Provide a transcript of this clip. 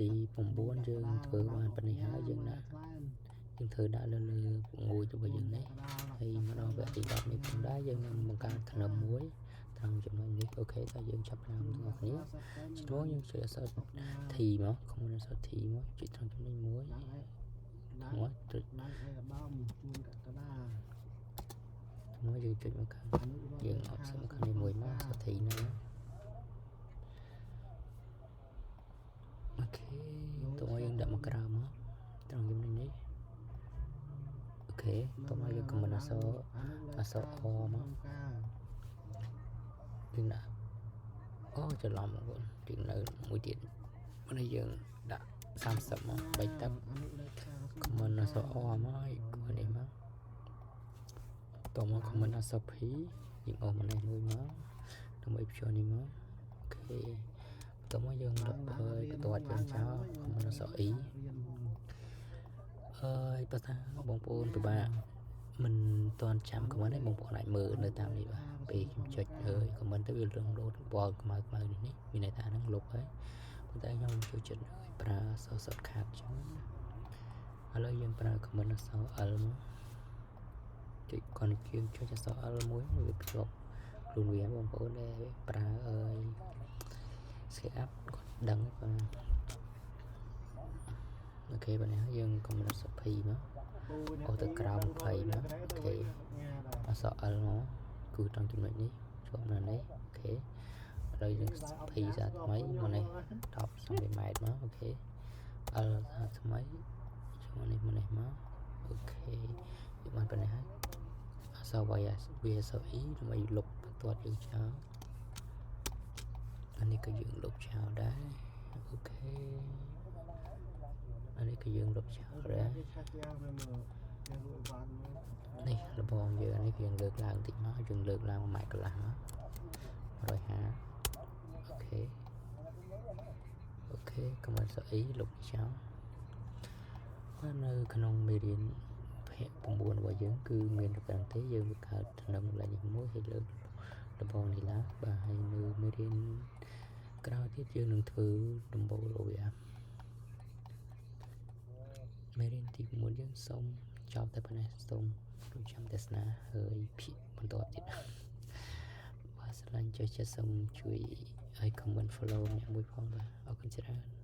ទី9យើងធ្វើបានប៉ុណ្នេះហើយយើងដាក់យើងធ្វើដាក់លើលើងួចរបស់យើងនេះហើយមកដល់វគ្គទី10នេះផងដែរយើងនឹងបង្កើតធ្នឹមមួយត្រង់ចំណុចនេះOK តើយើងចាប់ផ្ដើមទាំងអស់គ្នាជាដំបូងយើងចុចអក្សរ T មក command អក្សរ T មកចុចត្រង់ចំណុចមួយមកចុច ឡើងឯកឧត្តមជួនកកដា មកយើងចុចមកខាង អនុ យើងអត់មកខាងនេះមួយមកអក្សរ T ហ្នឹង OK តោះយើងដាក់មកក្រៅមកត្រង់ចំណុចនេះOK តោះមកយើង command អក្សរអក្សរ O មកយើងដាក់អូច្រឡំបងប្អូនយើងនៅមួយទៀតនេះយើងដាក់30មក3ទឹក command អក្សរ O មកហើយ command នេះមកតោះមក command អក្សរ P យើងអូសមកនេះមួយមកដើម្បីភ្ជាប់នេះមក OK បន្ទាប់មកយើងលុបហើយបន្ទាត់យើងចោល command អក្សរ E អើយបើថាបងប្អូនពិបាកមិនទាន់ចាំ command ទេបងប្អូនអាចមើលនៅតាមនេះបាទពេលខ្ញុំចុចអើយ command ទៅវាលងលោតពណ៌ខ្មៅខ្មៅនេះនេះមានន័យថាហ្នឹងលុបហើយប៉ុន្តែខ្ញុំចូលចិត្តឲ្យប្រើអក្សរ shortcut ចឹងឥឡូវយើងប្រើ command អក្សរ L មកចុចគាត់ជាងចុចអក្សរ L មួយវាភ្ជាប់ខ្លួនវាបងប្អូនដែលប្រើអើយ SketchUp គាត់ដឹងបាទ OK បាទនេះយើង command អក្សរ P មកអូទៅក្រោម20មក OK អក្សរ L មកគឺត្រង់ចំណុចនេះជាប់នៅនេះOK ឥឡូវយើង P សាថ្មីមកនេះ10សង់ទីម៉ែត្រមក OK L សាថ្មីចូលនេះមកនេះមក OK យើងបានប៉ុណ្ណេះហើយអក្សរ Y V អក្សរ E ដើម្បីលុបបន្ទាត់យើងចោលអានេះក៏យើងលុបចោលដែរ OK អានេះក៏យើងលុបចោលដែរ គេឆាត់យ៉ាងទៅមើលគេលួចបានមើល នេះលបងយើងនេះយើងលើកឡើងតិចមកយើងលើកឡើង1ម៉ែត្រកន្លះមក150OK OK command សអ៊ីលុបនេះចោលបាទនៅក្នុងមេរៀនភាគ9របស់យើងគឺមានតែប៉ុណ្្នឹងទេយើងបង្កើតធ្នឹមកន្លែងនេះមួយហើយលើកលបងនេះឡើងបាទហើយនៅមេរៀនក្រោយទៀតយើងនឹងធ្វើដំបូលវាមេរៀនទី9យើងសូមចប់តែប៉ុណ្ណេះសូមរងចាំទស្សនាហើយភាគបន្តទៀតបាទស្រឡាញ់ចូលចិត្តសូមជួយឲ្យ comment follow អ្នកមួយផងបាទអរគុណច្រើន។